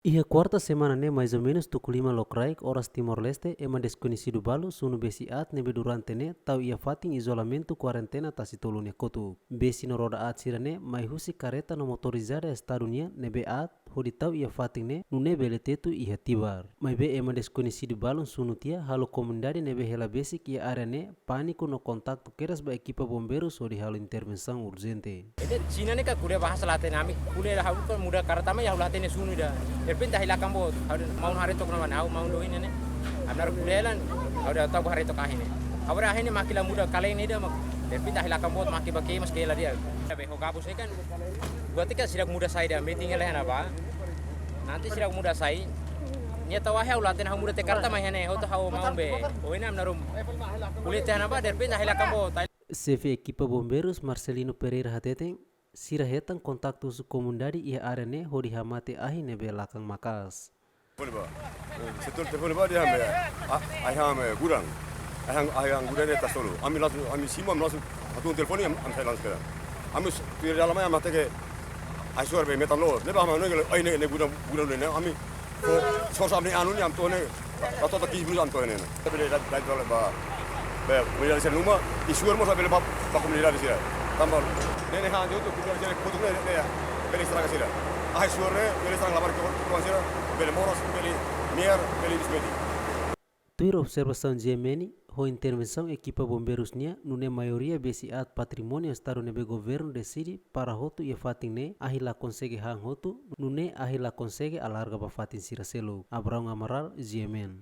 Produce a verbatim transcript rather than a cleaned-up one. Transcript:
Iha kuarta semana ne'e, mais ou menus tuku lima lokraik, oras Timor-Leste, ema deskoñesidu balu sunu besi aat ne'ebé durante ne'e tau iha fatin izolamentu kuarentena tasi tolu nia kotuk. Besi no roda aat sira-ne'e mai husi kareta no motorizada Estadu nian ne'ebé aat hodi tau iha fatin ne'e, nune'e bele tetu iha Tibar. Maibé ema deskoñesidu balun sunu tiha halo komunidade ne'ebé hela besik iha área ne'e pániku no kontaktu kedas ba ekipa bombeirus hodi halo intervensaun urjente. Ida Xina ne'e ka ko'alia bahasa la hatene, ami ko'alia ha'u kan muda kareta mai ha'u la hatene sunu ida. Derrepente ahi lakang boot, ha'u maun haree took ona, ha'u maun doin ne'e. Ami na'in ko'alia lan, ha'u ida tau haree took ahi ne'e. Ha'u ida ahi ne'e mak la muda kaleng ne'e ida mak. Derrepente ahi lakang boot mak bá ke mas ke la di'ak. Tapi ho gabus ne'e kan. Buat ikan sira muda sai ida, meeting iha ne'ebá. Nanti sira muda sai. Nia tau ahi ha'u la hatene ha'u muda tiha kareta mai iha ne'e, hotu ha'u maun be. Ohin ami na'in ko'alia tiha ne'ebá, derrepente ahi lakang boot. Xefe ekipa bombeirus Marcelino Pereira hateten, sira hetan kontaktu husi komunidade iha área ne'e hodi hamate ahi ne'ebé lakang maka'as. Telefone ba. Eh, setor telefone ba dehan be, a-, ahi-han gudang. Ahi-han, ahi-han gudang ne'e tasi tolu. Ami langsung, ami simu, ami langsung hatún telefone, ami, ami sai langsung kedan. Ami s-, tuir dalam ami hateke ahi-suar be metan loos. Ne'ebá ami hanoin katak, ai ne'e, ne'e gudang, gudang ne'e, ami fó esforsu ami anu ne'e, ami to'o ne'e, la to'o ki'ik bulu ami to'o ne'e. Bele dai, dai dole ba, be, komunidade sira-nia uma, i suar mós labele ba, ba komunidade sira. Tanba ne'e, ne'e han hotu komunidade sira kotuk ne'e, ne'e, bele estraga sira. Ahi-suar ne'e, bele estraga labarik kotuk sira, bele moras, bele me'ar, bele desmedi. Tuir observasaun G M N, ho intervensaun ekipa bombeirus nian, nune'e maioria besi aat patrimóniu Estadu ne'ebé governu deside para hotu iha fatin ne'e, ahi la konsege han hotu, nune'e ahi la konsege alarga ba fatin sira seluk. Abraão Amaral, G M N.